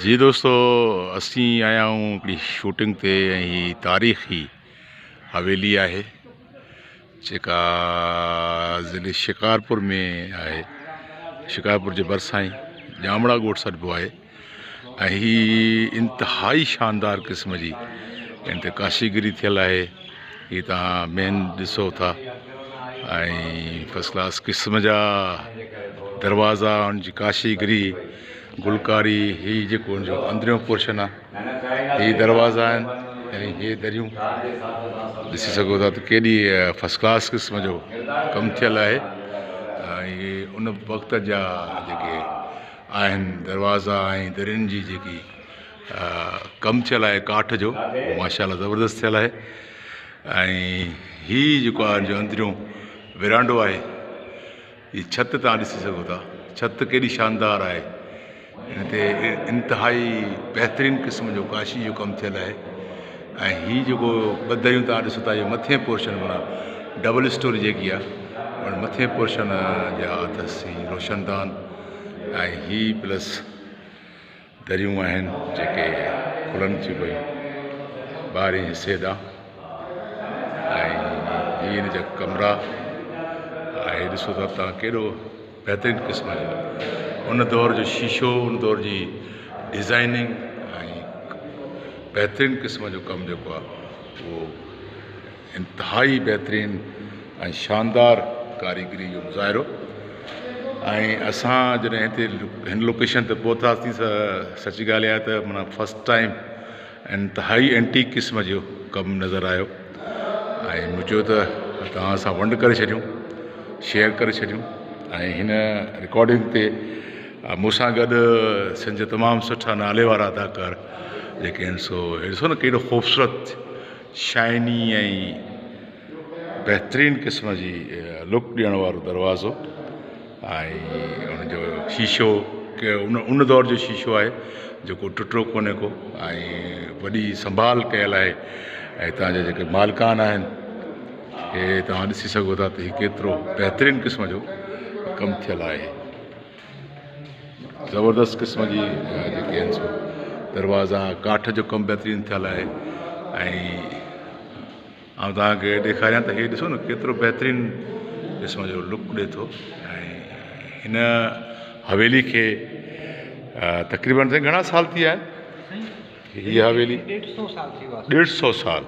جي دوستو اسين آيا آهيون هڪڙي شوٽنگ تي ۽ هي تاريخي حويلي آهي جيڪا ضلعي شڪارپور ۾ آهي شڪارپور جي ڀرسان ئي ڄامڙا ڳوٺ سڏبو آهي ۽ هي انتهائي شاندار قسم جي ان تي ڪاشيگري ٿيل آهي هي توهان مين ڏسو ٿا ۽ فرسٽ ڪلاس قسم جا دروازا ان جي ڪاشيگري گلڪاري هي جيڪو ان جو اندريون پورشن آهي هي دروازا آهن ۽ هي دريون ڏسي سگهو ٿا ته ڪيڏي فرسٽ ڪلاس قسم جو ڪم ٿيل آهي ۽ ان وقت جا جيڪي آهن دروازا ۽ درين جي جيڪي ڪم ٿيل آهي ڪاٺ جو ماشاء الله زبردست ٿيل آهي ۽ هي جيڪو آهي جو اندريون ورانڊو آهي هي ڇت تان ڏسي سگهو ٿا ڇت ڪيڏي شاندار آهي هن تي انتهائي بهترين قسم جو ڪاشي جو ڪم ٿيل آهي ۽ هي جيڪو ٻه دريون تان ڏسو ٿا اهو مٿين پورشن معنيٰ ڊبل اسٽوري جيڪي آهي ان مٿين پورشن جا اٿس هي روشندان ۽ هي پلس دريون آهن جيڪي کلن ٿيون پيون ٻاهرين حصي ڏانهن ۽ هي هن جا ڪمرا ۽ ڏسو ٿا توهان ڪيڏو بهترين قسم جو ان دور جو شيشو ان دور جي ڊزائننگ ۽ بهترين قسم جو ڪم جيڪو آهي اهو انتهائي بهترين ۽ شاندار ڪاريگري جو مظاهرو ۽ اسان جڏهن هتي هن لوڪيشن تي پهتاسين ته سچي ڳالهه اها ته معنيٰ فرسٽ ٽائيم انتهائي اينٽيڪ قسم جو ڪم نظر آيو ۽ مون چيو ته توهان سان ونڊ ڪري ڇڏيون شيئر ڪري ڇڏيون ۽ هن رڪارڊنگ تي مون سان گڏ سنڌ جا تمام سٺا نالي وارا اداڪار جيڪي آهن سو ڏسو نه ڪيڏو خوبصورت شائني ۽ بهترين قسم جي لڪ ڏيڻ وارو دروازو ۽ ان جو شيشو ان ان دور جو شيشو آهي جيڪو ٽٽو ڪونهي ڪو ۽ وڏي سنڀال ڪيل آهي ۽ هتان جا جيڪي مالڪان آهن اهي توهان ڏسي سگهو ٿا ته هي ڪيترو بهترين قسم جو ڪم ٿيل آهي. زبردست قسم جي جيڪي آهن سو دروازا ڪاٺ جو ڪم بهترين ٿيل آهي ۽ آئون توهان کي ڏيکاريان ته هي ڏسو نه ڪيترو بهترين قسم جو لڪ ڏي ٿو ۽ هن حويلي کي تقريبن سائين گهڻا سال ٿي ويا آهن هي حويلي ڏيڍ سو سال.